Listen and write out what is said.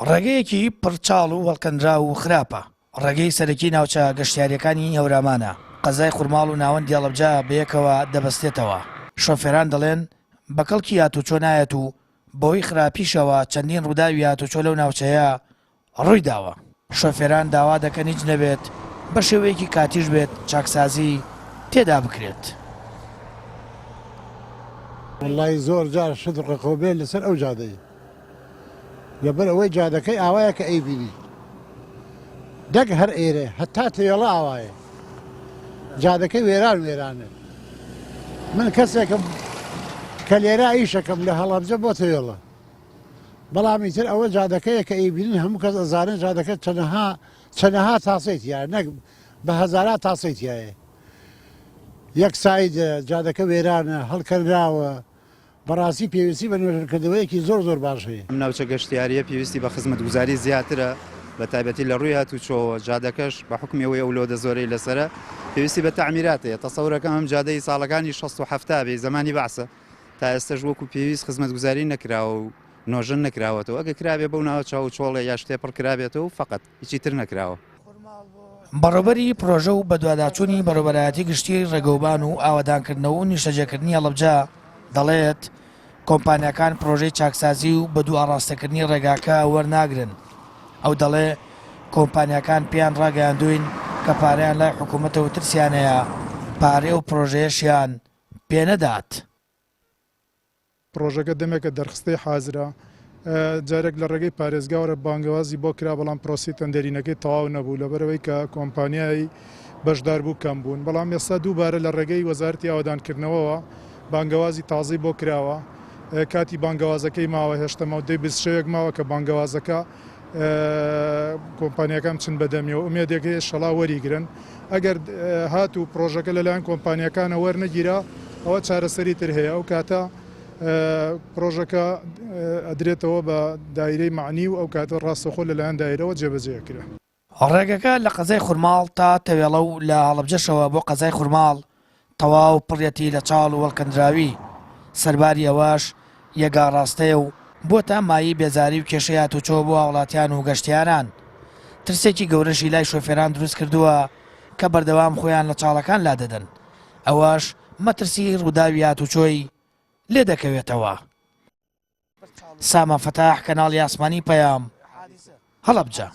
ڕێگەیەکی پڕ چاڵ و هەڵکەنراو و خراپە، ڕێگەی سەرەکی ناوچە گەشتیارییەکانی هەورامانە، قەزای خورماڵ و ناوەندی هەڵەبجە بەیەکەوە دەبەستێتەوە. شۆفێران دەڵێن، بە کەڵکی هاتوچۆ نایەت و بەهۆی خراپیشەوە چەندین ڕووداوی هاتوچۆ لەو ناوچەیە ڕوویداوە. شۆفێران داوا دەکەن هیچ نەبێت بە شێوەیەکی کاتیش بێت چاکسازی تێدا بکرێت. وەڵڵاهی زۆر جار شت ڕقۆبێ لەسەر ئەو جادەی لەبەر ئەوەی جادەکەی ئاوایە کە ئەیبینی دەک هەر ئێرە هەتا تێڵە ئاوایە جادەکەی وێران وێرانە من کەسێکم کە لێرە ئیشەکەم لە هەڵەبجە بۆ تێڵە بەڵام ئیتر ئەوە جادەکەیە کە ئەیبینن هەموو کەس ئەزانێت جادەکە چەنەها چەنەها تاسەی تیایە نەک بە هەزارا تاسەی تیایە یەک سایدە جادەکە وێرانە هەڵکەنراوە بەڕاستی پێویستی بە نۆژەنکردنەوەیەکی زۆر زۆر باش هەیە. ئەم ناوچە گەشتیارییە پێویستی بە خزمەتگوزاری زیاترە بە تایبەتی لە ڕووی هاتوچۆوە، جادەکەش بە حوکمی ئەوەی ئەو لۆدە زۆرەی لەسەرە پێویستی بە تەعمیرات هەیە، تەسەورەکەم ئەم جادەی ساڵەکانی 60 و 70 بێ زەمانی بەعسە تا ئێستەش وەکو پێویست خزمەتگوزاری نەکراوە و نۆژەن نەکراوەتەوە، ئەگەر کرابێ بەو ناوە چاو و چۆڵێ یا شتێ پڕ کرابێتەوە و فەقەت هیچی تر نەکراوە. بەڕێوبەری پرۆژە و بەدواداچوونی بەڕێوبەرایەتی گشتیی ڕێگەوبان و ئاوەدانکردنەوە و نیشتەجێکردنی هەڵەبجە دەڵێت، کۆمپانیاکان پرۆژەی چاکسازی و بەدوو ئاڕاستەکردنی ڕێگاکە وەرناگرن. ئەو دەڵێ، کۆمپانیاکان پێیان ڕاگەیاندووین کە پارەیان لای حکوومەتە و ترسیان هەیە پارەی ئەو پرۆژەیەشیان پێنەدات. پڕۆژەکە دەمێکە دەرخستەی حازرە، جارێک لە ڕێگەی پارێزگاوەرە بانگەوازی بۆ کرا، بەڵام پرۆسەی تەندەرینەکەی تەواو نەبوو، لەبەرئەوەی کە کۆمپانیای بەشداربوو کەم بوون، بەڵام ئێستا دووبارە لە ڕێگەی وەزارەتی ئاوەدانکردنەوەوە بانگەوازی تازەی بۆ کراوە، کاتی بانگەوازەکەی ماوە، هێشتا مەودەی 20 شەوێک ماوە کە بانگەوازەکە کۆمپانیاکان بچن بەدەمیەوە، ئومێدێک هەیە شەڵا وەریگرن، ئەگەر هاتوو پڕۆژەکە لەلایەن کۆمپانیاکانە وەرنەگیرا ئەوە چارەسەری تر هەیە، ئەو کاتە پڕۆژەکە ئەدرێتەوە بە دایرەی مەعنی و ئەو کاتە ڕاستەوخۆ لەلایەن دایرەوە جێبەجێ ئەکرێ. ڕێگەکە لە قەزای خورماڵ تا تەوێڵە و لە هەڵەبجەشەوە بۆ قەزای خورماڵ تەواو پڕیەتی لە چاڵ و هەڵکەندراوی، سەرباری ئەوەش یەک ئاڕاستەیە و بۆتە مایەی بێزاری و کێشەی هاتوچۆ بۆ هاوڵاتیان و گەشتیاران. ترسێکی گەورەشی لای شۆفێران دروستکردووە کە بەردەوام خۆیان لە چاڵەکان لادەدەن، ئەوەش مەترسی ڕووداوی هاتوچۆی لێدەکەوێتەوە. سامان فەتاح، کەناڵی ئاسمانی پەیام، هەڵەبجە.